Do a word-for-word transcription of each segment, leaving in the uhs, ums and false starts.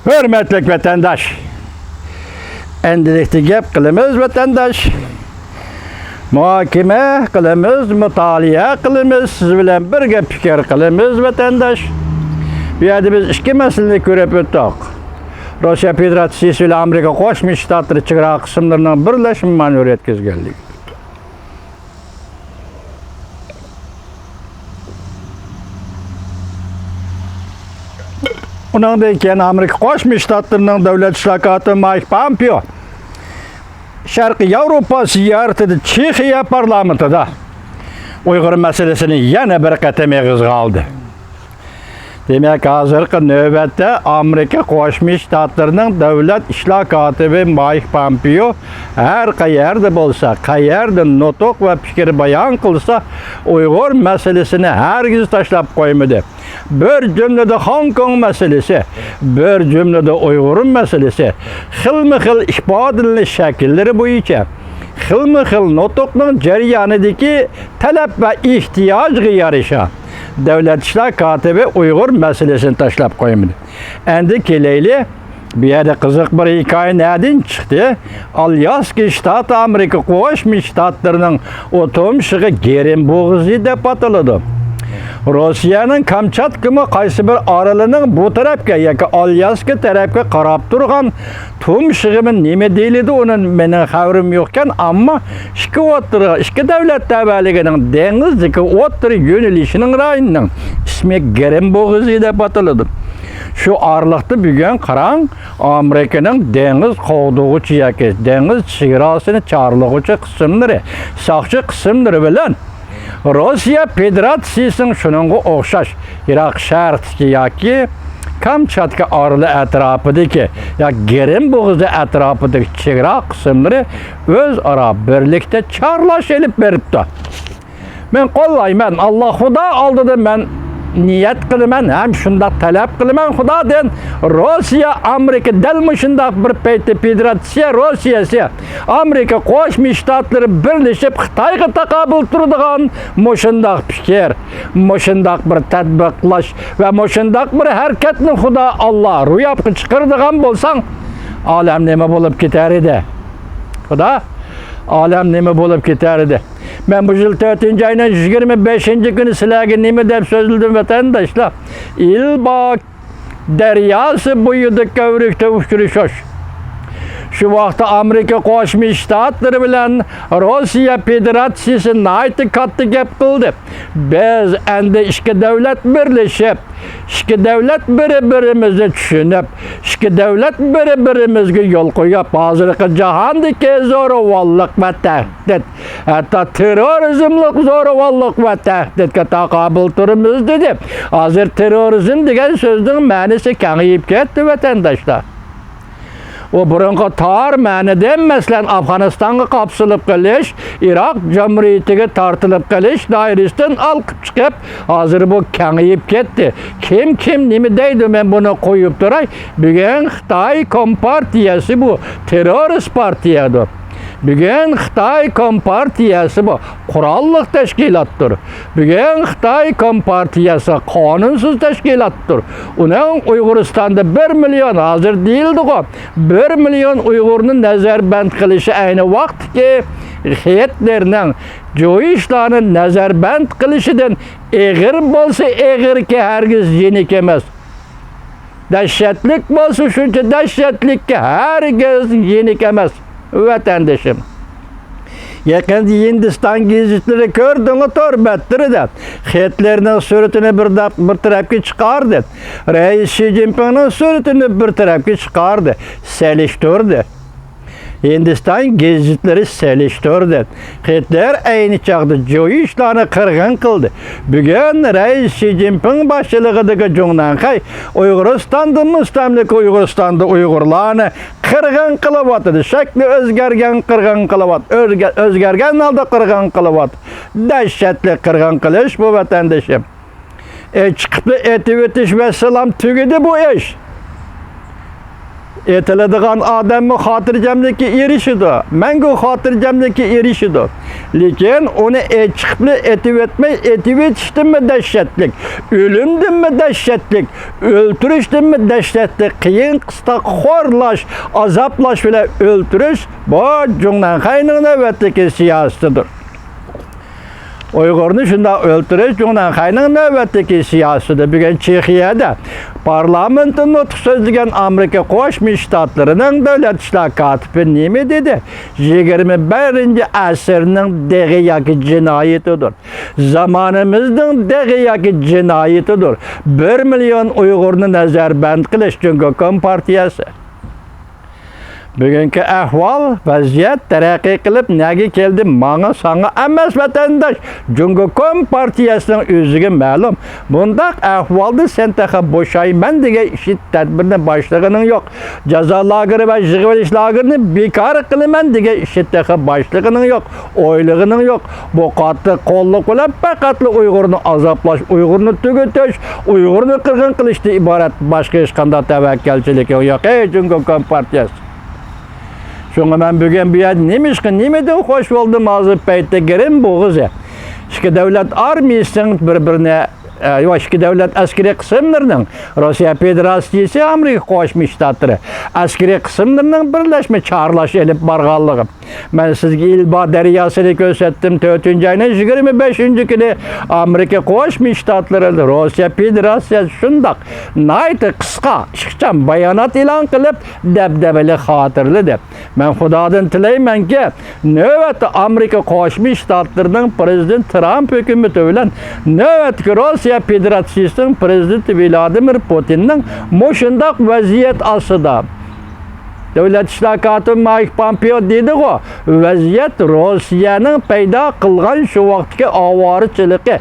ھۆرمەتلىك ۋەتەنداش! ئەمدىلىكتە گەپ قىلىمىز، ۋەتەنداش. مۇھاكىمە قىلىمىز، مۇتالىئە قىلىمىز، سىز بىلەن بىرگە پىكىر قىلىمىز، ۋەتەنداش. بۇ يەردە بىز ئىككى مەسىلىنى كۆرۈپ ئۆتتۇق. روسىيە فېدېراتسىيىسى بىلەن ئامېرىكا قوشما شتاتلىرى چېگرا قىسىملىرىنىڭ بىرلەشمە مانېۋىر ئۆتكۈزگەنلىكى. ئۇنىڭدىن كېيىن ئامېرىكا قوشما شتاتلىرىنىڭ دۆلەت ئىشلار كاتىپى مايك پامپېئو شەرقىي ياۋروپا زىيارىتىدە چېخىيە پارلامېنتىدا ئۇيغۇر مەسىلىسىنى يەنە بىر قېتىم ئېغىزغا ئالدى. دېمەك، ھازىرقى نۆۋەتتە ئامېرىكا قوشما شتاتلىرىنىڭ دۆلەت ئىشلار كاتىپى مايك پامپېئو ھەر قەيەردە بولسا، قەيەردە نۇتۇق ۋە پىكىر بايان قىلسا، ئۇيغۇر مەسىلىسىنى ھەرگىز تاشلاپ قويمىدى. بىر جۈملىدە خوڭكوڭ مەسىلىسى، بىر جۈملىدە ئۇيغۇر مەسىلىسى خىلمۇ خىل ئىپادىلىنىش شەكىللىرى بويىچە، خىلمۇ خىل نۇتۇقنىڭ جەريانىدىكى تەلەپ ۋە ئېھتىياجغا يارىشا، دۆلەت ئىشلار كاتىپى ئۇيغۇر مەسىلىسىنى تاشلاپ قويمىدى. ئەندى كېلەيلى، بۇ يەردە قىزىق بىر ھېكايە نەدىن چىقتى؟ ئالياسكا شتاتى ئامېرىكا قوشما شتاتلىرىنىڭ ئۇ تۇمشۇقى گىرىم بوغۇزى دەپ ئاتىلىدۇ. روسىيەنىڭ كامچاتكىمۇ قايسى بىر ئارىلىنىڭ بۇ تەرەپكە ياكى ئالياسكا تەرەپكە قاراپ تۇرغان تۇمشۇقىمۇ نېمە دېيىلىدۇ، ئۇنىڭ مېنىڭ خەۋىرىم يوقكەن، ئەمما ئىككى ئوتتۇرا، ئىككى دۆلەت تەۋەلىكىنىڭ دېڭىزدىكى ئوتتۇرا يۆنىلىشىنىڭ رايونىنىڭ ئىسمى گىرىم بوغۇزى دەپ ئاتىلىدۇ. شۇ ئارىلىقتا بۈگۈن قاراڭ، ئامېرىكىنىڭ دېڭىز قوغدىغۇچى ياكى دېڭىز چېگراسىنى چارلىغۇچى قىسىملىرى، ساقچى قىسىملىرى بىلەن روسىيە فېدېراتسىيىسىنىڭ شۇنىڭغا ئوخشاش يىراق شەرقتىكى ياكى كامچاتكا ئارىلى ئەتراپىدىكى ياكى گىرىم بوغۇزى ئەتراپىدىكى چېگرا قىسىملىرى ئۆزئارا بىرلىكتە چارلاش ئېلىپ بېرىپتۇ. مەن قوللايمەن، ئاللا خۇدا ئالدىدا مەن نىيەت قىلىمەن ھەم شۇنداق تەلەپ قىلىمەن خۇدادىن، روسىيە، ئامېرىكا دەل مۇشۇنداق بىر پەيتتە فېدېراتسىيە روسىيەسى، ئامېرىكا قوشما شتاتلىرى بىرلىشىپ خىتايغا تاقابىل تۇرىدىغان مۇشۇنداق پىكىر، مۇشۇنداق بىر تەتبىقلاش ۋە مۇشۇنداق بىر ھەرىكەتنى خۇدا ئاللا روياپقا چىقىرىدىغان بولساڭ، ئالەم نېمە بولۇپ كېتەر ئىدى؟ خۇدا، ئالەم نېمە بولۇپ كېتەر ئىدى؟ مەن بۇ يىل تۆتىنچى ئاينىڭ يىگىرمە بەشىنچى كۈنى سىلەرگە نېمە دەپ سۆزلىدىم، ۋەتەنداشلار؟ ئىلبا دەرياسى بويىدا كۆۋرۈكتە ئۇچرىشىش. شۇ ۋاقىتتا ئامېرىكا قوشما شتاتلىرى بىلەن روسىيە فېدېراتسىيىسى ناھايىتى كاتتا گەپ قىلدى. بىز ئەندى ئىككى دۆلەت بىرلىشىپ، ئىككى دۆلەت بىر-بىرىمىزنى چۈشىنىپ، ئىككى دۆلەت بىر-بىرىمىزگە يول قويۇپ، ھازىرقى جاھاندىكى زورىۋاللىق ۋە تەھدىت، ھەتتا تېررورىزملىق زورىۋاللىق ۋە تەھدىتكە تاقابىل تۇرىمىز، دېدى. ھازىر تېررورىزم دېگەن سۆزنىڭ مەنىسى كېڭىيىپ كەتتى، ۋەتەنداشلار. ئۇ بۇرۇنقى تار مەنىدىن، مەسىلەن، ئافغانىستانغا قاپسىلىپ قېلىش، ئىراق جۇمھۇرىيىتىگە تارتىلىپ قېلىش دائىرىسىدىن ئالقىپ چىقىپ، ھازىر بۇ كېڭىيىپ كەتتى. كىم، كىم نېمە دەيدۇ، مەن بۇنى قويۇپ تۇراي. بۈگۈن خىتاي كومپارتىيەسى بۇ تېررورىست پارتىيەدۇر. بۈگۈن خىتاي كومپارتىيەسى بۇ قوراللىق تەشكىلاتتۇر. بۈگۈن خىتاي كومپارتىيەسى قانۇنسىز تەشكىلاتتۇر. ئۇنىڭ ئۇيغۇرىستاندا بىر مىليون، ھازىر دېيىلدىغۇ، بىر مىليون ئۇيغۇرنى نەزەربەند قىلىشى ئەينى ۋاقىتتىكى خىتلېرنىڭ جۇيۇشلارنى نەزەربەند قىلىشىدىن ئېغىر بولسا ئېغىركى، ھەرگىز يېنىك ئەمەس. دەھشەتلىك بولسا شۇنچە دەھشەتلىككە، ھەرگىز يېنىك ئەمەس، ۋەتەندىشىم. يېقىندا ھىندىستان گېزىتلىرى كۆردۈڭلار تور بەتلىرىدە. خىتلېرنىڭ سۈرىتىنى بىر دەپ، بىر تەرەپكە چىقاردى. رەئىس شى جىنپىڭنىڭ سۈرىتىنى بىر تەرەپكە چىقاردى. سېلىشتۇردى. ھىندىستان گېزىتلىرى سېلىشتۇردى. خىتلېر ئەينى چاغدا جۇيۇشلارنى قىرغىن قىلدى. بۈگۈن رەئىس شى جىنپىڭ باشچىلىقىدىكى جۇڭنەنخەي ئۇيغۇرىستاندا مۇستەملىكە ئۇيغۇرىستاندا ئۇيغۇرلارنى قىرغىن قىلىۋاتىدۇ. شەكلى ئۆزگەرگەن قىرغىن قىلىۋات-، ئۆزگە-، ئۆزگەرگەن ھالدا قىرغىن قىلىۋات. دەھشەتلىك قىرغىن قىلىش بۇ، ۋەتەندىشىم. ئېچىقىپلا ئېتىۋېتىش ۋەسسالام، تۈگىدى بۇ ئىش. ئېتىلىدىغان ئادەممۇ خاتىرجەملىككە ئېرىشىدۇ، مەڭگۈ خاتىرجەملىككە ئېرىشىدۇ. لېكىن ئۇنى ئېچىقىپلا ئېتىۋەتمەي، ئېتىۋېتىشتىنمۇ دەھشەتلىك، ئۆلۈمدىنمۇ دەھشەتلىك، ئۆلتۈرۈشتىنمۇ دەھشەتلىك، قىيىن قىستاق خورلاش، ئازابلاش بىلەن ئۆلتۈرۈش، بۇ جۇڭنەنخەينىڭ نۆۋەتتىكى سىياسىتىدۇر. ئۇيغۇرنى شۇنداق ئۆلتۈرۈش جۇڭنەنخەينىڭ نۆۋەتتىكى سىياسىتى. بۈگۈن چېخىيەدە پارلامېنتتا نۇتۇق سۆزلىگەن ئامېرىكا قوشما شتاتلىرىنىڭ دۆلەت ئىشلار كاتىپى نېمە دېدى؟ يىگىرمە بىرىنچى ئەسىرنىڭ دېغى ياكى جىنايىتىدۇر. زامانىمىزنىڭ دېغى ياكى جىنايىتىدۇر. بىر مىليون ئۇيغۇرنى نەزەربەند قىلىش جۇڭگو كومپارتىيەسى. بۈگۈنكى ئەھۋال، ۋەزىيەت تەرەققىي قىلىپ نەگە كەلدى، ماڭا، ساڭا ئەمەس، ۋەتەنداش، جۇڭگو كومپارتىيەسىنىڭ ئۆزىگە مەلۇم. بۇنداق ئەھۋالدا سەن تېخى بوشايمەن دېگەن ئىشى تەدبىرنى باشلىغىنىڭ يوق. جازا لاگېرى ۋە يىغىۋېلىش لاگېرىنى بىكار قىلىمەن دېگەن ئىشى تېخى باشلىغىنىڭ يوق. ئويلىغىنىڭ يوق. بۇ قاتتىق قوللۇق بىلەن پەقەتلا ئۇيغۇرنى ئازابلاش، ئۇيغۇرنى تۈگىتىش، ئۇيغۇرنى قىرغىن قىلىشتىن ئىبارەت، باشقا ھېچقانداق تەۋەككەلچىلىكىڭ يوق، ئەي جۇڭگو كومپارتىيەسى. شۇڭا مەن بۈگۈن بۇ يەردە نېمىشقا، نېمىدىن خوش بولدۇم ھازىر پەيتتە گىرىم بوغۇزى. ئىككى دۆلەت ئارمىيىسىنىڭ بىر-بىرىنى، ئە، ياق، ئىككى دۆلەت ئەسكىرىي قىسىملىرىنىڭ، روسىيە فېدېراتسىيىسى، ئامېرىكا قوشما شتاتلىرى ئەسكىرىي قىسىملىرىنىڭ بىرلەشمە چارلاش ئېلىپ بارغانلىقى. مەن سىزگە ئىلبا دەرياسىنى كۆرسەتتىم. تۆتىنچى ئاينىڭ يىگىرمە بەشىنچى كۈنى ئامېرىكا قوشما شتاتلىرى، روسىيە فېدېراتسىيەسى شۇنداق ناھايىتى قىسقا، ئىخچام بايانات ئېلان قىلىپ، دەبدەبىلىك خاتىرىلىدى. مەن خۇدادىن تىلەيمەنكى، نۆۋەتتە ئامېرىكا قوشما شتاتلىرىنىڭ پىرېزىدېنتى ترامپ ھۆكۈمىتى بىلەن نۆۋەتتىكى روسىيە فېدېراتسىيىسىنىڭ پىرېزىدېنتى ۋلادىمىر پۇتىننىڭ مۇشۇنداق ۋەزىيەت ئاستىدا، دۆلەت ئىشلار كاتىپى مايك پومپېئو دېدىغۇ، ۋەزىيەت روسىيەنىڭ پەيدا قىلغان شۇ ۋاقىتتىكى ئاۋارىچىلىقى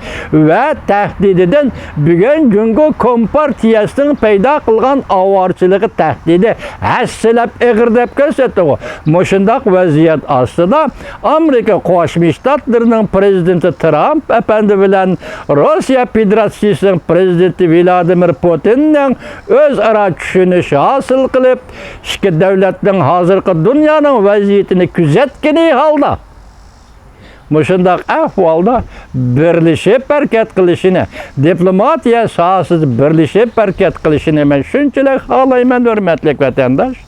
ۋە تەھدىتىدىن بۈگۈن جۇڭگو كومپارتىيەسىنىڭ پەيدا قىلغان ئاۋارىچىلىقى تەھدىتى ھەسسىلەپ ئېغىر دەپ كۆرسەتتىغۇ. مۇشۇنداق ۋەزىيەت ئاستىدا ئامېرىكا قوشما شتاتلىرىنىڭ پىرېزىدېنتى ترامپ ئەپەندى بىلەن روسىيە فېدېراتسىيىسىنىڭ پىرېزىدېنتى ۋلادىمىر پۇتىننىڭ ئۆزئارا چۈشىنىش ھاسىل قىلىپ، ئىككى دۆلەتنىڭ ھازىرقى دۇنيانىڭ ۋەزىيىتىنى كۆزەتكىنى ھالدا، مۇشۇنداق ئەھۋالدا بىرلىشىپ ھەرىكەت قىلىشىنى، دىپلوماتىيە ساھەسىدە بىرلىشىپ ھەرىكەت قىلىشىنى مەن شۇنچىلىك خالايمەن، ھۆرمەتلىك ۋەتەنداش.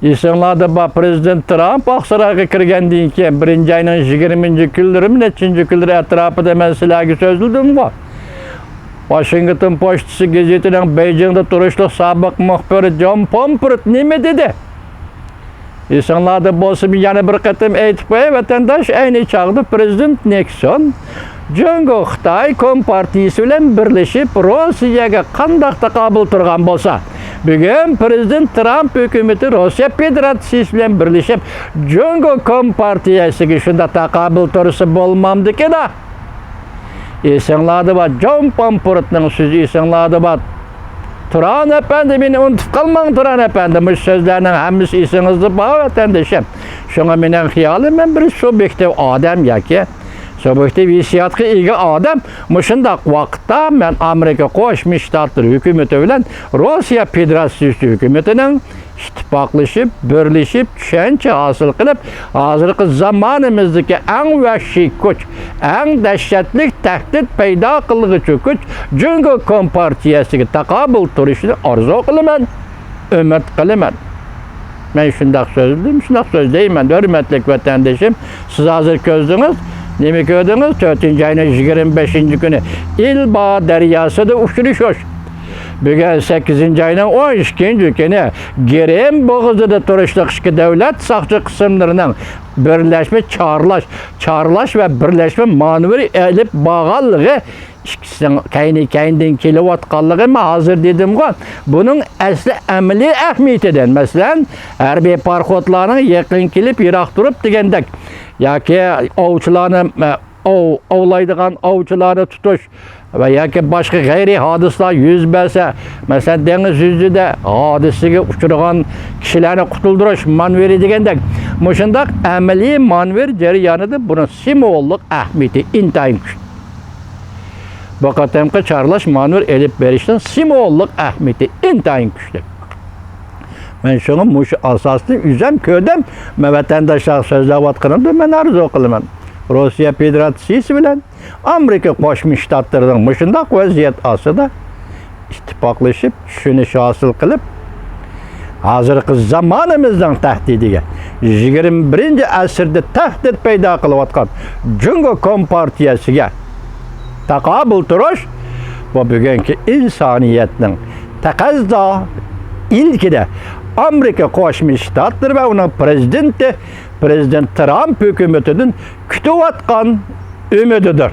ئېسىڭلاردا بار، پىرېزىدېنت ترامپ ئاقسارايغا كىرگەندىن كېيىن، بىرىنچى ئاينىڭ يىگىرمىنچى كۈنلىرىمۇ، نەچچىنچى كۈنلىرى ئەتراپىدا مەن سىلەرگە سۆزلىدىمغۇ؟ ۋاشىنگتون پوچتىسى گېزىتىنىڭ بېيجىڭدا تۇرۇشلۇق سابىق مۇخبىرى جون پومپرت نېمە دېدى؟ ئېسىڭلاردا بولسا، يەنە بىر قېتىم ئېيتىپ قوياي، ۋەتەنداش، ئەينى چاغدا پىرېزىدېنت نىكسون جۇڭگو خىتاي كومپارتىيىسى بىلەن بىرلىشىپ، روسىيەگە قانداق تاقابىل تۇرغان بولسا، بۈگۈن پىرېزىدېنت ترامپ ھۆكۈمىتى روسىيە فېدېراتسىيىسى بىلەن بىرلىشىپ، جۇڭگو كومپارتىيىسىگە شۇنداق تاقابىل تۇرسا بولمامدىكىنا؟ ئېسىڭلاردا بار، جون پومپرتنىڭ سۆزى ئېسىڭلاردا بار. تۇران ئەپەندى، مېنى ئۇنتۇپ قالماڭ، تۇران ئەپەندى. مۇشۇ سۆزلەرنىڭ ھەممىسى ئېسىڭىزدە بار، ۋەتەندىشىم. شۇڭا مېنىڭ خىيالىم، مەن بىر سۇبيېكتىپ ئادەم ياكى سۇبيېكتىپ ھېسسىياتقا ئىگە ئادەم. مۇشۇنداق ۋاقىتتا مەن ئامېرىكا قوشما شتاتلىرى ھۆكۈمىتى بىلەن روسىيە فېدېراتسىيىسى ھۆكۈمىتىنىڭ ئىتتىپاقلىشىپ، بىرلىشىپ، چۈشەنچە ھاسىل قىلىپ، ھازىرقى زامانىمىزدىكى ئەڭ ۋەھشىي كۈچ، ئەڭ دەھشەتلىك تەھدىت پەيدا قىلغۇچى كۈچ جۇڭگو كومپارتىيەسىگە تاقابىل تۇرۇشنى ئارزۇ قىلىمەن، ئۈمىد قىلىمەن. مەن شۇنداق سۆزلىدىم، شۇنداق سۆزلەيمەن، ھۆرمەتلىك ۋەتەندىشىم. سىز ھازىر كۆردىڭىز، نېمە كۆردىڭىز؟ تۆتىنچى ئاينىڭ يىگىرمە بەشىنچى كۈنى ئىلبا دەرياسىدا ئۇچرىشىش. بۈگۈن سەككىزىنچى ئاينىڭ ئون ئىككىنچى كۈنى گىرىم بوغۇزىدا تۇرۇشلۇق ئىككى دۆلەت ساقچى قىسىملىرىنىڭ بىرلەشمە چارلاش، چارلاش ۋە بىرلەشمە مانېۋىر ئېلىپ بارغانلىقى، ئىككىسىنىڭ كەينى-كەينىدىن كېلىۋاتقانلىقى مەن ھازىر دېدىمغۇ، بۇنىڭ ئەسلى ئەمەلىي ئەھمىيىتىدىن، مەسىلەن، ھەربىي پاراخوتلارنىڭ يېقىن كېلىپ، يىراق تۇرۇپ دېگەندەك، ياكى ئوۋچىلارنى، ئە، ئوۋ-، ئوۋلايدىغان ئوۋچىلارنى تۇتۇش ۋە ياكى باشقا غەيرىي ھادىسىلەر يۈز بەرسە، مەسىلەن، دېڭىز يۈزىدە ھادىسىگە ئۇچرىغان كىشىلەرنى قۇتۇلدۇرۇش مانېۋىرى دېگەندەك، مۇشۇنداق ئەمەلىي مانېۋىر جەريانىدا بۇنىڭ سىمۋوللۇق ئەھمىيىتى ئىنتايىن كۈچلۈك. بۇ قېتىمقى چارلاش مانېۋىر ئېلىپ بېرىشنىڭ سىمۋوللۇق ئەھمىيىتى ئىنتايىن كۈچلۈك. مەن شۇڭا مۇشۇ ئاساسنى ئۆزۈم كۆردۈم. مەن ۋەتەنداشلارغا سۆزلەۋاتقىنىمدا مەن ئارزۇ قىلىمەن، روسىيە فېدېراتسىيىسى بىلەن ئامېرىكا قوشما شتاتلىرىنىڭ مۇشۇنداق ۋەزىيەت ئاستىدا ئىتتىپاقلىشىپ، چۈشىنىش ھاسىل قىلىپ، ھازىرقى زامانىمىزنىڭ تەھدىتىگە، يىگىرمە بىرىنچى ئەسىردە تەھدىت پەيدا قىلىۋاتقان جۇڭگو كومپارتىيەسىگە تاقابىل تۇرۇش، بۇ بۈگۈنكى ئىنسانىيەتنىڭ تەقەززا ئىلكىدە ئامېرىكا قوشما شتاتلىرى ۋە ئۇنىڭ پرېزىدېنتى، پرېزىدېنت ترامپ ھۆكۈمىتىدىن كۈتۈۋاتقان ئۈمىدىدۇر.